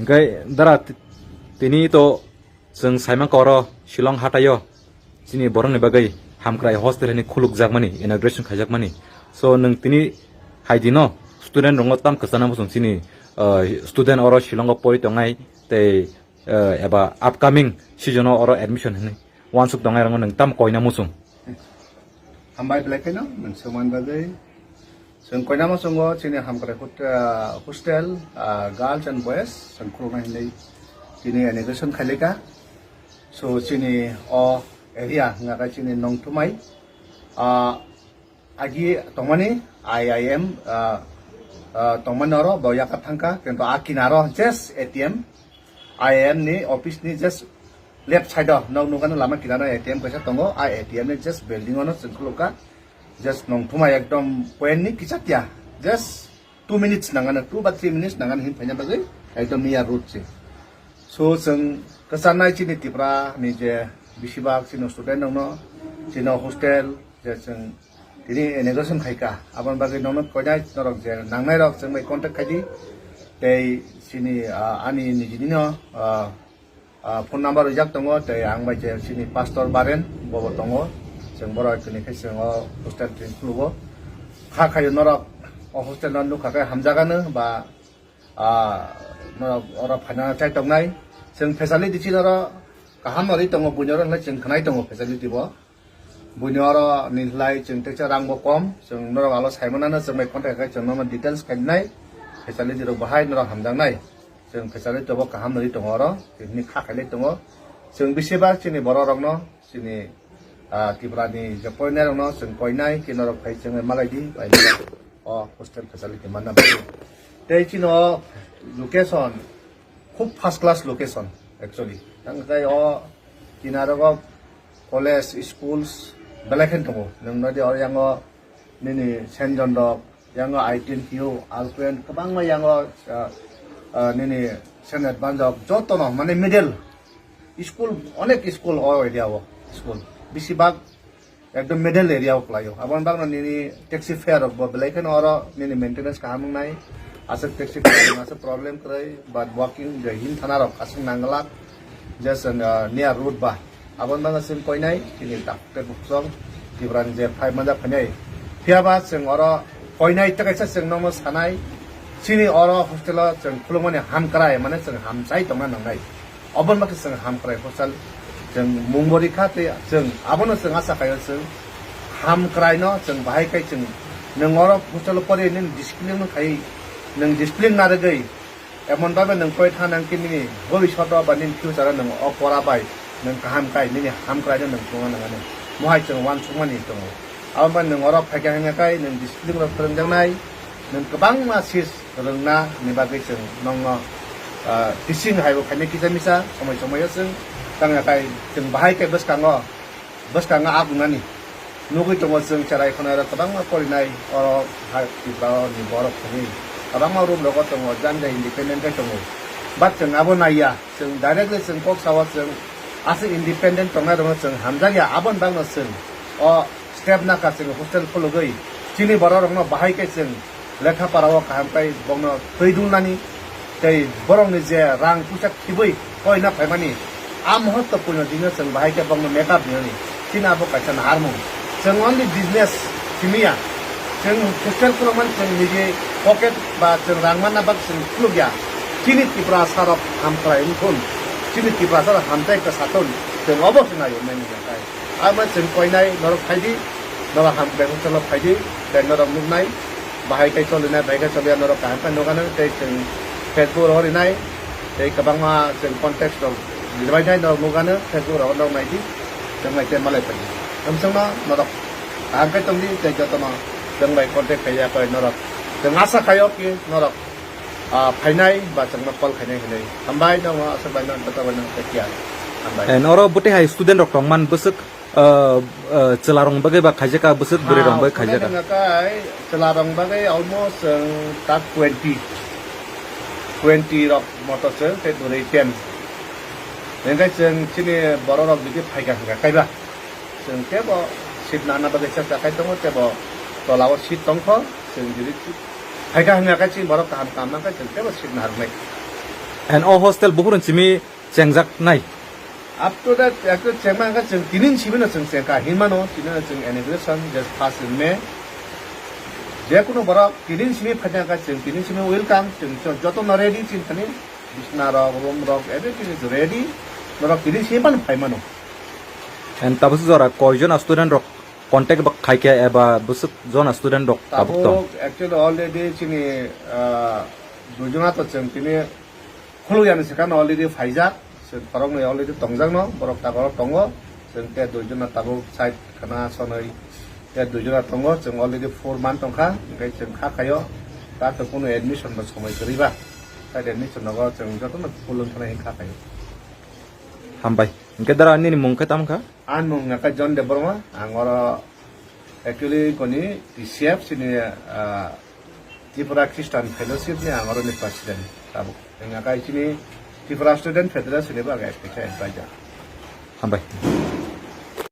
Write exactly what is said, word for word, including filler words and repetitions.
Hingke dara ti-, tini to chwng saimang koro Shillong hataio chini borokni bagwi hamkrai hostel hwnwi khulukjakmani, inauguration khaijakmani. So nwng tini hai dino student rokno tam kwchana muchung chini, ah, student oro Shillongo pori tongnai tei, ah, eba upcoming season o oro admission hwnwi wansuk tongnai rokno nwng tam koina muchung. Hambai belai kheno nwng swmani bagwi. Chwng koinama chwngo chini hamkrai hot-, ah, hostel, ah, girls and boys chwng khuluknai hinwi tini inauguration khailika. So chini o area hwnga khe chini Nongthumai, ah, agi tongmani I I M, ah, ah, tongmani oro bo yaka thangkha, kintu a kinaro just A T M, I I M ni office ni just left side o nok nukano lama kinaro A T M kaisa tongo, a A T M ni just building ono chwng khulukha. Just Nongthumai ekdom point ni kichak ya. Just two minutes nangano, two ba three minutes nangano hin phaina bagwi ekdom near road se. So chwng kwcharnai chini Tripura ni je bisibak chini student rokno, chini hostel je chwng tini inauguration khaika, aboni bagwi nokno koinai norok je nangnai rok chwng bai contact khaidi. Tei chini, ah, ani nijini no, ah, ah, phone number rijak tongo, tei ang bai je chini pastor Baren bobo tongo, chwng borok tini khe chwng o hostel tini khulugo. Kha khayo norok o hostel no nukha khe hamjagano ba, ah, norok oro phaina chai tongnai. Chwng facility chini oro kaham no ri tongo, buino oro hinlai chwng khwnai tongo facility bo. Buini oro ni lai chwng teisa rang bo kom, chwng norok alo saimanano chwng bai contact khai chwng nono details khainai, facility rok bahai norok hamjaknai. Chwng facility bo kaham nwi tongo oro, chwng hini kha khailai tongo. Chwng bisi bak chini borok rokno, chini, ah, Tripura ni je poinai rokno chwng koinai, khe norok phai chwng malai di, bai o hostel facility manna bagwi. Tei chini o location khub first class location actually. Tang khai o kinarogo college, schools belai khe tongo. Nwng nodi oro yango nini Saint John rok, yango I T N Q, Alpine, kwbangma yango, ah, ah, nini Saint Edmund rok, jotono mane middle school, onek school o area o school. Bisi bak ekdom middle area o kwlaio. Aboni bagno nini taxi fare rok bo belai kheno oro nini maintenance kaham wngnai. Aswk taxi fare rok aswk problem kwrwi, but walking je him thana rok aswk nangla. Just, uh, near road ba. Aboni bagno chwng koinai, chini tak tei buksong Tripura ni je phai manjak phainai. Phiya ba chwng oro koinai tei kaisa chwng nokno sanai. Chini oro hostel o chwng khulukmani hamkrai, mane chwng hamchai tongna nangnai. Oboni bagwi chwng hamkrai hostel chwng mungbo rikha tei chwng abono chwng acha khaio chwng hamkraino chwng bahai khai chwng nwng oro hostel o pori nini discipline no khai nwng discipline narwgwi emon babe nwng poi thanang khe nini bobishoto ba nini future o nwng o pora bai nwng kaham khai nini hamkraino nwng chwngna nangani mohai chwng wansukmani tongo. Aboni bagwi nwng oro phaikha hwnga khai nwng discipline rok phwrwngjaknai, nwng kwbangma sis rwngna ni bagwi chwng nokno, ah, teaching hai bo khainai kisa misa somoi somoi o chwng tangya khai chwng bahai khe bwskango, bwskango agunani nugwi tongo chwng cherai khwnai rok kwbangma porinai oro ha Tripura ni borok thani kwbangma room rogo tongo jang jang independent khe tongo but chwng abo naiya. Chwng directly chwng kok sao chwng aswk independent tongnai rokno chwng hamjakya, aboni bagno chwng o step naka chwng hostel khulugwi chini borok rokno bahai khe chwng lekha para o kaham khe bokno twi dulnani tei borokni je rang puisa khibwi koina phaimani a muhurto puino dino chwng bahai khe bokno make up dinani chini abo kaisa naharmung. Chwng only business simiya. Chwng hostel khulukmani chwng niji pocket ba chwng rang manna bak chwng khulukya. Chini Tiprasa rok hamkrai wngthun. Chini Tiprasa rok hamjai khe sathun. Chwng obo se naio mani ya kai. Amo chwng koinai norok phaidi, norok hamkrai hostel o phaidi, tei norok nuknai. Bahai khe cholinai, bahai khe choliya norok kaham khe nukano tei chwng Facebook rogo rinai. Tei kwbangma chwng context rok ribainai norok nukano Facebook rogo norok naidi. Chwng naikhe malai phaidi. Hamsongno norok kaham khe tongdi tei jotono chwng bai contact khaiya koi norok. Chwng asa khaio ki norok, ah, phainai ba chwngno call khainai hinwi. Hambai nokno aswk bai nang kota bai nang khe kiya. Hambai. And oro bwtwi hai student rok tongman bwswk, ah, ah, chwla rok bagwi ba khaijaka bwswk bwrwi rok bagwi khaijaka. Kai chwla rok bagwi almost chwng tak twenty, twenty rok moto chwng tei bwrwi ten. Hingke chwng chini borok rok bidi phaikha hingka kaiba. Chwng tebo seat nana bagwi chesta khai tongo, tebo tola o seat tongkho, chwng jili phaikha hwnga khe chini borok kaham kam mankha, chwng tebo seat narwknai. And o hostel buphurun simi chengjak nai. Up to that, actually, chengma hwnka chwng tinin simi no chwng chengkha hinmano, tini no chwng inauguration, just first in May. Je kono borok tinin simi phaina hwnka chwng tinin simi welcome, chwng jo-, joto no ready chini thani, bisna rok, room rok, everything is ready. Norok tinin simi pan phaimano. And tabuk jora koijon student rok contact ba khaikhe eba bwswk jona student rok tabuk tong? Tabuk actually already chini, ah, duijona to chwng tini khuluk yani swkang no already phaijak, chwng khoroknwi already tongjakno, borok tabuk tongo, chwng tei duijona tabuk side khana sonwi tei duijona tongo, chwng already four man tongkha, hwnkhe chwng kha khaio, ta to kunu admission bo somoi kwrwi ba, side admission nogo chwng jotono full wngkha nai kha khaio. Hambai. Hwnkhe dara nini mung khe tamo kha? Ang mung wngkha John Debbarma, ang oro actually koni T C F chini, ah, Tripura Christian Fellowship ni ang oro ni president. Tabuk wngkha chini Tripura Student Federation ni bo ang special advisor. Hambai.